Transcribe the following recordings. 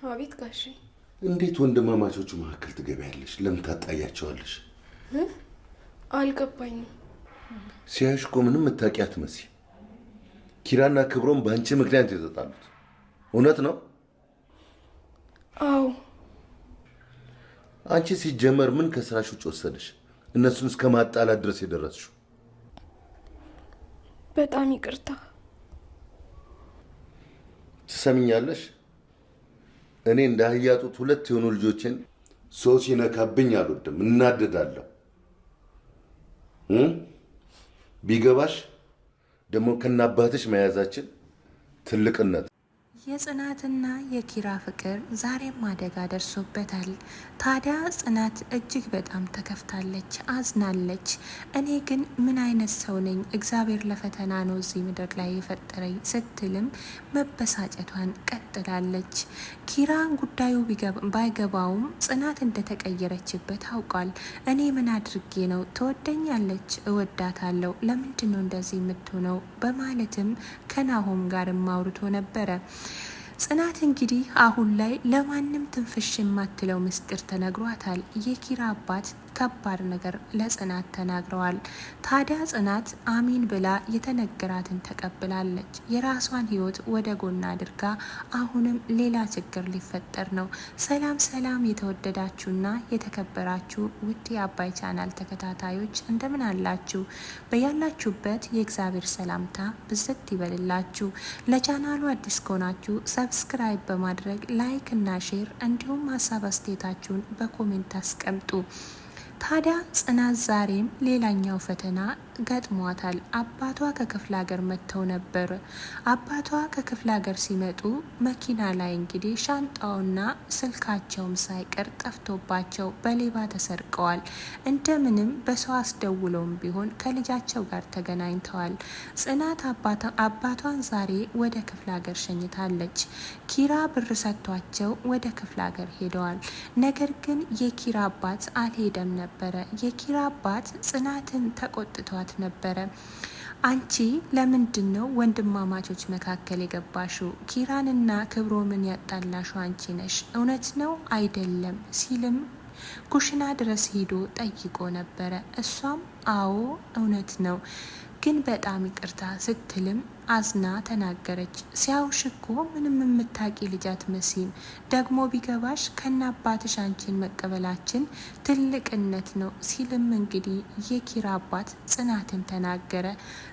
አቤት ጋሼ። እንዴት ወንድማማቾቹ መካከል ትገቢያለሽ? ለምን ታጣያቸዋለሽ? አልገባኝም። ሲያዩሽ እኮ ምንም የምታውቂ አትመስይም። ኪራና ክብሮም በአንቺ ምክንያት የተጣሉት እውነት ነው? አዎ። አንቺ ሲጀመር ምን ከስራሽ ውጭ ወሰደሽ እነሱን እስከ ማጣላት ድረስ የደረስሽው? በጣም ይቅርታ። ትሰሚኛለሽ? እኔ እንደ አህያ ጡት ሁለት የሆኑ ልጆችን ሰው ሲነካብኝ አልወድም፣ እናደዳለሁ። ቢገባሽ ደግሞ ከናባትሽ መያዛችን ትልቅነት። የጽናትና የኪራ ፍቅር ዛሬም አደጋ ደርሶበታል። ታዲያ ጽናት እጅግ በጣም ተከፍታለች፣ አዝናለች። እኔ ግን ምን አይነት ሰው ነኝ? እግዚአብሔር ለፈተና ነው እዚህ ምድር ላይ የፈጠረኝ ስትልም መበሳጨቷን ቀጥላለች። ኪራ ጉዳዩ ባይገባውም ጽናት እንደተቀየረችበት አውቋል። እኔ ምን አድርጌ ነው? ትወደኛለች፣ እወዳታለሁ፣ ለምንድን ነው እንደዚህ የምትሆነው? በማለትም ከናሆም ጋርም አውርቶ ነበረ። ጽናት እንግዲህ አሁን ላይ ለማንም ትንፍሽ የማትለው ምስጢር ተነግሯታል። የኪራ አባት ከባድ ነገር ለጽናት ተናግረዋል። ታዲያ ጽናት አሚን ብላ የተነገራትን ተቀብላለች። የራሷን ሕይወት ወደ ጎን አድርጋ አሁንም ሌላ ችግር ሊፈጠር ነው። ሰላም ሰላም! የተወደዳችሁና የተከበራችሁ ውድ የአባይ ቻናል ተከታታዮች እንደምን አላችሁ? በያላችሁበት የእግዚአብሔር ሰላምታ ብዝት ይበልላችሁ። ለቻናሉ አዲስ ከሆናችሁ subscribe በማድረግ like እና share እንዲሁም ሀሳብ አስተያየታችሁን በ comment አስቀምጡ። ታዲያ ጽናት ዛሬም ሌላኛው ፈተና ገጥሟታል። አባቷ ከክፍለ ሀገር መጥተው ነበር። አባቷ ከክፍለ ሀገር ሲመጡ መኪና ላይ እንግዲህ ሻንጣውና ስልካቸውም ሳይቀር ጠፍቶባቸው በሌባ ተሰርቀዋል። እንደምንም በሰው አስደውለውም ቢሆን ከልጃቸው ጋር ተገናኝተዋል። ጽናት አባቷን ዛሬ ወደ ክፍለ ሀገር ሸኝታለች። ኪራ ብር ሰጥቷቸው ወደ ክፍለ ሀገር ሄደዋል። ነገር ግን የኪራ አባት አልሄደም ነበረ። የኪራ አባት ጽናትን ተቆጥቷት ነበረ። አንቺ ለምንድን ነው ወንድማማቾች መካከል የገባሽው? ኪራንና ክብሮምን ያጣላሹ አንቺ ነሽ፣ እውነት ነው አይደለም? ሲልም ኩሽና ድረስ ሄዶ ጠይቆ ነበረ። እሷም አዎ እውነት ነው ግን በጣም ይቅርታ ስትልም አዝና ተናገረች። ሲያውሽ እኮ ምንም የምታቂ ልጅ አትመስይም። ደግሞ ቢገባሽ ከነ አባትሽ አንቺን መቀበላችን ትልቅነት ነው ሲልም እንግዲህ የኪራ አባት ጽናትን ተናገረ።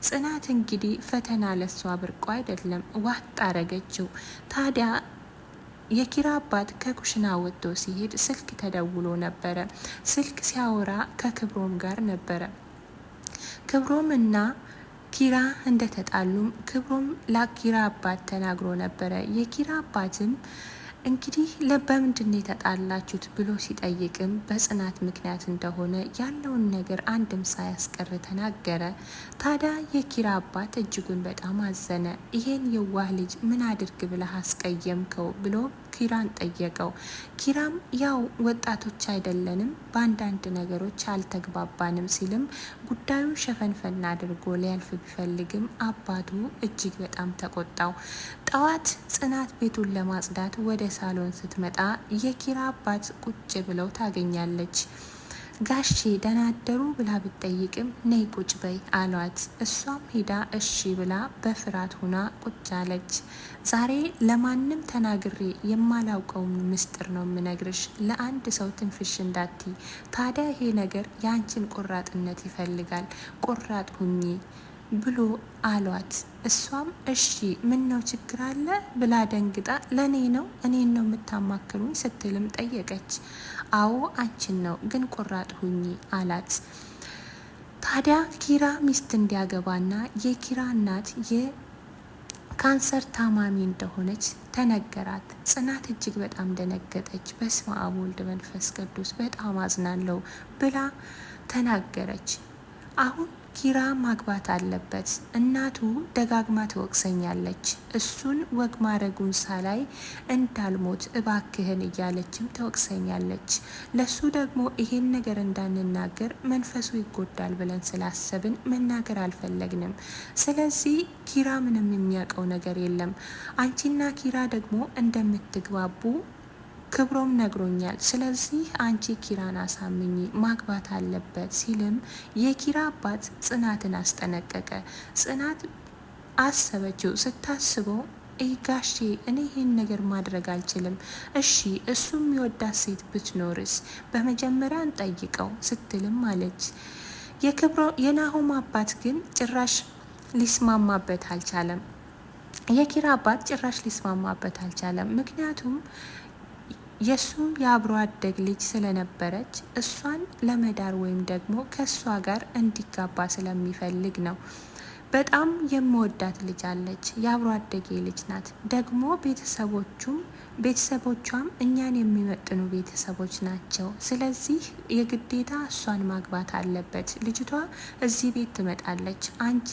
ጽናት እንግዲህ ፈተና ለሷ ብርቆ አይደለም፣ ዋጥ አረገችው። ታዲያ የኪራ አባት ከኩሽና ወጥቶ ሲሄድ ስልክ ተደውሎ ነበረ። ስልክ ሲያወራ ከክብሮም ጋር ነበረ። ክብሮም እና ኪራ እንደተጣሉም ክብሮም ለኪራ አባት ተናግሮ ነበረ። የኪራ አባትም እንግዲህ በምንድን ነው የተጣላችሁት ብሎ ሲጠይቅም በጽናት ምክንያት እንደሆነ ያለውን ነገር አንድም ሳያስቀር ተናገረ። ታዲያ የኪራ አባት እጅጉን በጣም አዘነ። ይሄን የዋህ ልጅ ምን አድርግ ብለህ አስቀየምከው ብሎ ኪራን ጠየቀው። ኪራም ያው ወጣቶች አይደለንም በአንዳንድ ነገሮች አልተግባባንም ሲልም ጉዳዩን ሸፈንፈን አድርጎ ሊያልፍ ቢፈልግም አባቱ እጅግ በጣም ተቆጣው። ጠዋት ጽናት ቤቱን ለማጽዳት ወደ ሳሎን ስትመጣ የኪራ አባት ቁጭ ብለው ታገኛለች። ጋሼ ደህና አደሩ ብላ ብትጠይቅም ነይ ቁጭ በይ አሏት። እሷም ሂዳ እሺ ብላ በፍርሃት ሁና ቁጭ አለች። ዛሬ ለማንም ተናግሬ የማላውቀውን ምስጢር ነው የምነግርሽ፣ ለአንድ ሰው ትንፍሽ እንዳትይ። ታዲያ ይሄ ነገር የአንቺን ቆራጥነት ይፈልጋል፣ ቆራጥ ሁኚ ብሎ አሏት። እሷም እሺ ምን ነው ችግር አለ ብላ ደንግጣ ለእኔ ነው እኔን ነው የምታማክሩኝ ስትልም ጠየቀች። አዎ አንቺን ነው፣ ግን ቆራጥ ሁኚ አላት። ታዲያ ኪራ ሚስት እንዲያገባና የኪራ እናት የካንሰር ታማሚ እንደሆነች ተነገራት። ጽናት እጅግ በጣም ደነገጠች። በስመ አብ ወልድ መንፈስ ቅዱስ በጣም አዝናለሁ ብላ ተናገረች። አሁን ኪራ ማግባት አለበት። እናቱ ደጋግማ ትወቅሰኛለች። እሱን ወግ ማድረጉን ሳላይ እንዳልሞት እባክህን እያለችም ትወቅሰኛለች። ለሱ ደግሞ ይሄን ነገር እንዳንናገር መንፈሱ ይጎዳል ብለን ስላሰብን መናገር አልፈለግንም። ስለዚህ ኪራ ምንም የሚያውቀው ነገር የለም። አንቺና ኪራ ደግሞ እንደምትግባቡ ክብሮም ነግሮኛል። ስለዚህ አንቺ ኪራን አሳምኚ፣ ማግባት አለበት ሲልም የኪራ አባት ጽናትን አስጠነቀቀ። ጽናት አሰበችው። ስታስበው ጋሼ እኔ ይህን ነገር ማድረግ አልችልም። እሺ እሱ የሚወዳት ሴት ብትኖርስ በመጀመሪያ እንጠይቀው ስትልም አለች። የናሆም አባት ግን ጭራሽ ሊስማማበት አልቻለም። የኪራ አባት ጭራሽ ሊስማማበት አልቻለም። ምክንያቱም የእሱ የአብሮ አደግ ልጅ ስለነበረች እሷን ለመዳር ወይም ደግሞ ከእሷ ጋር እንዲጋባ ስለሚፈልግ ነው። በጣም የምወዳት ልጅ አለች። የአብሮ አደጌ ልጅ ናት። ደግሞ ቤተሰቦቹም ቤተሰቦቿም እኛን የሚመጥኑ ቤተሰቦች ናቸው። ስለዚህ የግዴታ እሷን ማግባት አለበት። ልጅቷ እዚህ ቤት ትመጣለች። አንቺ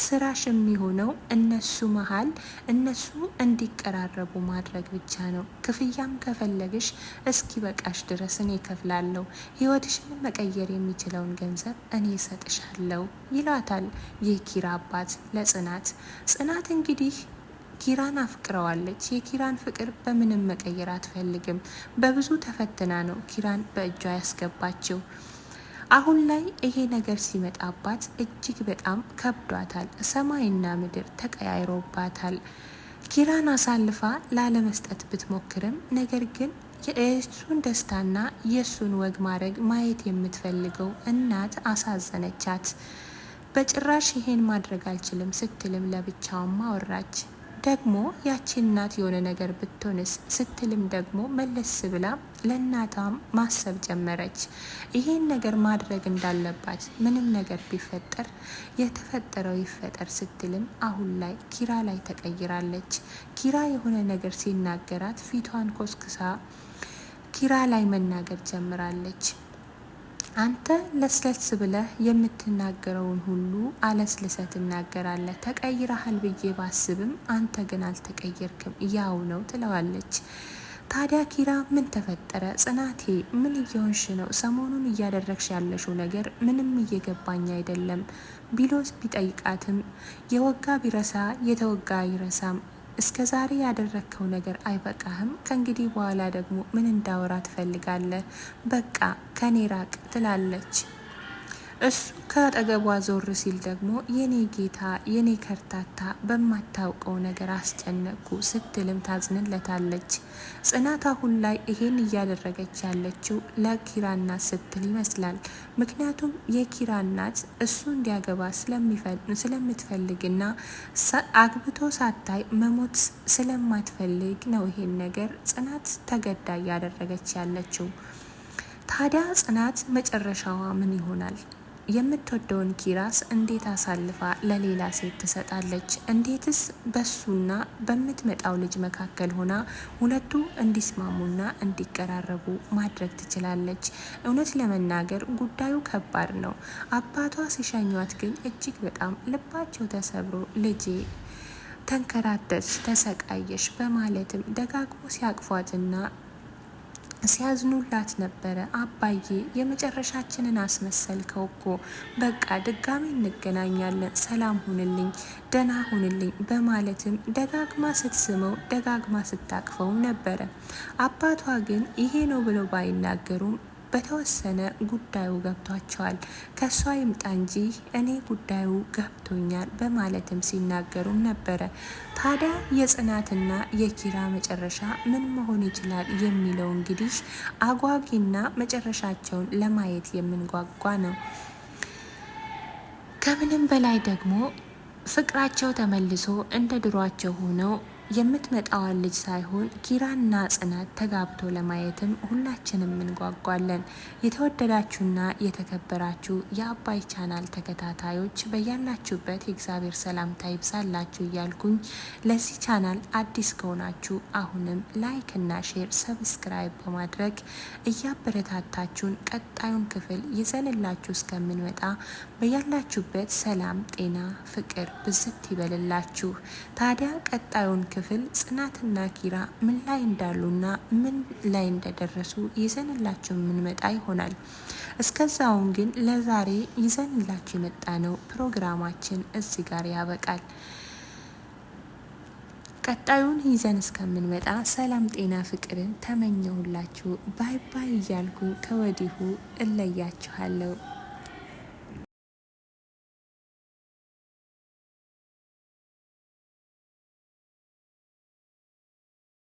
ስራሽ የሚሆነው እነሱ መሀል እነሱ እንዲቀራረቡ ማድረግ ብቻ ነው። ክፍያም ከፈለግሽ እስኪ በቃሽ ድረስ እኔ እከፍላለሁ። ህይወትሽን መቀየር የሚችለውን ገንዘብ እኔ እሰጥሻለሁ ይሏታል የኪራ አባት ለጽናት። ጽናት እንግዲህ ኪራን አፍቅረዋለች። የኪራን ፍቅር በምንም መቀየር አትፈልግም። በብዙ ተፈትና ነው ኪራን በእጇ ያስገባችው። አሁን ላይ ይሄ ነገር ሲመጣባት እጅግ በጣም ከብዷታል። ሰማይና ምድር ተቀያይሮባታል። ኪራን አሳልፋ ላለመስጠት ብትሞክርም ነገር ግን የእሱን ደስታና የእሱን ወግ ማድረግ ማየት የምትፈልገው እናት አሳዘነቻት። በጭራሽ ይሄን ማድረግ አልችልም ስትልም ለብቻዋም አወራች። ደግሞ ያቺ እናት የሆነ ነገር ብትሆንስ ስትልም ደግሞ መለስ ብላ ለእናቷም ማሰብ ጀመረች። ይሄን ነገር ማድረግ እንዳለባት ምንም ነገር ቢፈጠር የተፈጠረው ይፈጠር ስትልም አሁን ላይ ኪራ ላይ ተቀይራለች። ኪራ የሆነ ነገር ሲናገራት ፊቷን ኮስክሳ ኪራ ላይ መናገር ጀምራለች። አንተ ለስለስ ብለህ የምትናገረውን ሁሉ አለስልሰህ ትናገራለህ። ተቀይረሃል ብዬ ባስብም አንተ ግን አልተቀየርክም፣ ያው ነው ትለዋለች። ታዲያ ኪራ ምን ተፈጠረ? ጽናቴ ምን እየሆንሽ ነው? ሰሞኑን እያደረግሽ ያለሽው ነገር ምንም እየገባኝ አይደለም ቢሎስ ቢጠይቃትም የወጋ ቢረሳ የተወጋ አይረሳም እስከ ዛሬ ያደረግከው ነገር አይበቃህም? ከእንግዲህ በኋላ ደግሞ ምን እንዳወራ ትፈልጋለህ? በቃ ከኔ ራቅ ትላለች። እሱ ከአጠገቧ ዞር ሲል ደግሞ የኔ ጌታ፣ የኔ ከርታታ፣ በማታውቀው ነገር አስጨነቅኩ ስትልም ታዝንለታለች። ጽናት አሁን ላይ ይሄን እያደረገች ያለችው ለኪራ እናት ስትል ይመስላል። ምክንያቱም የኪራ እናት እሱ እንዲያገባ ስለምትፈልግና አግብቶ ሳታይ መሞት ስለማትፈልግ ነው ይሄን ነገር ጽናት ተገዳ እያደረገች ያለችው። ታዲያ ጽናት መጨረሻዋ ምን ይሆናል? የምትወደውን ኪራስ እንዴት አሳልፋ ለሌላ ሴት ትሰጣለች? እንዴትስ በሱና በምትመጣው ልጅ መካከል ሆና ሁለቱ እንዲስማሙና እንዲቀራረቡ ማድረግ ትችላለች? እውነት ለመናገር ጉዳዩ ከባድ ነው። አባቷ ሲሸኟት ግን እጅግ በጣም ልባቸው ተሰብሮ ልጄ ተንከራተች፣ ተሰቃየሽ በማለትም ደጋግሞ ሲያቅፏትና ሲያዝኑላት ነበረ። አባዬ የመጨረሻችንን አስመሰልከው እኮ በቃ ድጋሚ እንገናኛለን፣ ሰላም ሁንልኝ፣ ደህና ሁንልኝ በማለትም ደጋግማ ስትስመው ደጋግማ ስታቅፈው ነበረ። አባቷ ግን ይሄ ነው ብለው ባይናገሩም በተወሰነ ጉዳዩ ገብቷቸዋል። ከእሷ ይምጣ እንጂ እኔ ጉዳዩ ገብቶኛል በማለትም ሲናገሩም ነበረ። ታዲያ የጽናትና የኪራ መጨረሻ ምን መሆን ይችላል የሚለው እንግዲህ አጓጊና መጨረሻቸውን ለማየት የምንጓጓ ነው። ከምንም በላይ ደግሞ ፍቅራቸው ተመልሶ እንደ ድሯቸው ሆነው የምትመጣዋን ልጅ ሳይሆን ኪራና ጽናት ተጋብቶ ለማየትም ሁላችንም እንጓጓለን። የተወደዳችሁና የተከበራችሁ የአባይ ቻናል ተከታታዮች በያላችሁበት የእግዚአብሔር ሰላምታ ይብዛላችሁ እያልኩኝ ለዚህ ቻናል አዲስ ከሆናችሁ አሁንም like ና share፣ subscribe በማድረግ እያበረታታችሁን ቀጣዩን ክፍል ይዘንላችሁ እስከምንመጣ በያላችሁበት ሰላም፣ ጤና፣ ፍቅር ብዝት ይበልላችሁ። ታዲያ ቀጣዩን ክፍል ጽናትና ኪራ ምን ላይ እንዳሉና ምን ላይ እንደደረሱ ይዘንላችሁ የምንመጣ ይሆናል። እስከዛውን ግን ለዛሬ ይዘንላችሁ የመጣ ነው ፕሮግራማችን እዚህ ጋር ያበቃል። ቀጣዩን ይዘን እስከምንመጣ ሰላም፣ ጤና፣ ፍቅርን ተመኘሁላችሁ። Bye bye እያልኩ ከወዲሁ እለያችኋለሁ።